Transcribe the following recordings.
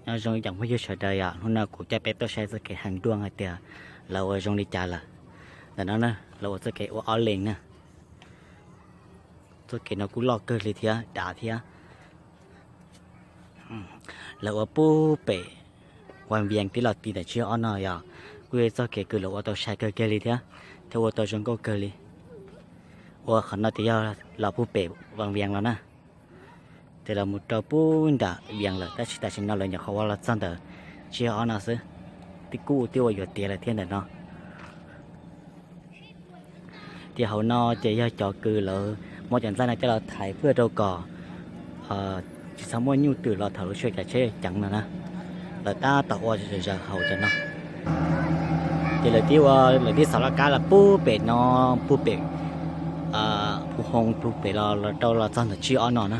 Nyob zoo ib tsoom phooj ywg sawv daws, yog hnub no kuv coj peb tuaj saib txoj kev heev nruaj hais tias lawv ua zoo li cas lawm. Ntawm no na, lawv ua txoj kev ua ob leeg na. Txoj kev no kuj loj kawg li thiab dav thiab. Lawv ua pub pem Vaj Vias tib los ti ntawm Tsib Ob no yog kuj yog txoj kev kws lawv ua tau sai kawg kiag li thiab, thiab ua tau zoo nkauj kawg li. Ua qhov no tias yog los pub pem Vaj Vias los na, ces los mus rau pub nram Vias lawm, tab sis tam sim no lawv nyuam qhuav ua los txog ntawm Tsib Ob no xwb, tib kuj twb ua yuav tiav lawm thiab ntawm no. Ces hauv no ces yog cov kws lawv muab cov ntxaib no coj los thaiv pub rau kom tsis txhob muaj nyuj twm los thaum lub sij hawm cov tsheb ceev no na. Lawv tab tom ua zom zaws hauv cov no. Ces lawv tib ua, lawv tib xov laj kab los pub pem no, pub pem Phu Hoo, pub pem los rau los txog ntawm Tsib Ob no na.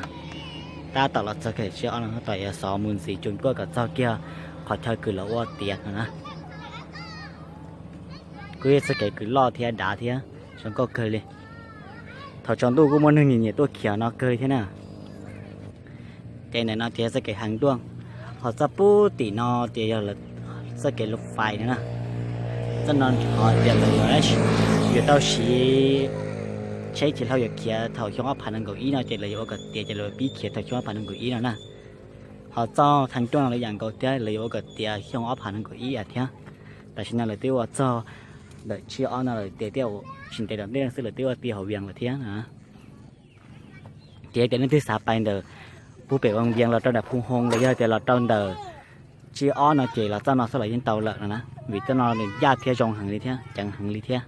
Tab tom los txog Tsib Ob no, tab tom yuav xov mus ntxiv cuag kom txog kiag qhov chaw kws lawv ua tiav no na. Kuj yog txoj kev kws loj thiab dav thiab zoo nkauj kawg li. Thaum tsaus ntuj kuj muaj neeg nyiam nyiam tuaj khiav no kawg li thiab na. Ces ntawm no ces yog txoj kev heev nruaj, ho txoj pub tim no ces yog txoj kev lub fais no na. Txoj no qhov tias lawv yuav tau siv tsheb tsis dhau yuav khiav thaum xyoo ob phav nees nkaum ib no ces lawv yuav ua kom tiav ces lawv pib khiav thaum xyoo ob phav nees nkaum ib no na. Ho txoj heev nruaj no lawv yam nkaus thiab, lawv yuav ua kom tiav xyoo ob phav nees nkaum ib thiab. Tam sim no lawv twb ua txog ntawm Tsib Ob no lawm tias, tsis ntev tom ntej no xwb lawv twb ua ti hauv Vias lawm thiab. Ces tias leej twg xav pais ntawm pub pem Vaj Vias los rau ntawm Phu Hoo los yog tias los rau ntawm Tsib Ob no ces los txoj no xwb los yeej tau lawm no na, vim txoj no nws ncaj thiab zoo heev li thiab ceev heev li thiab.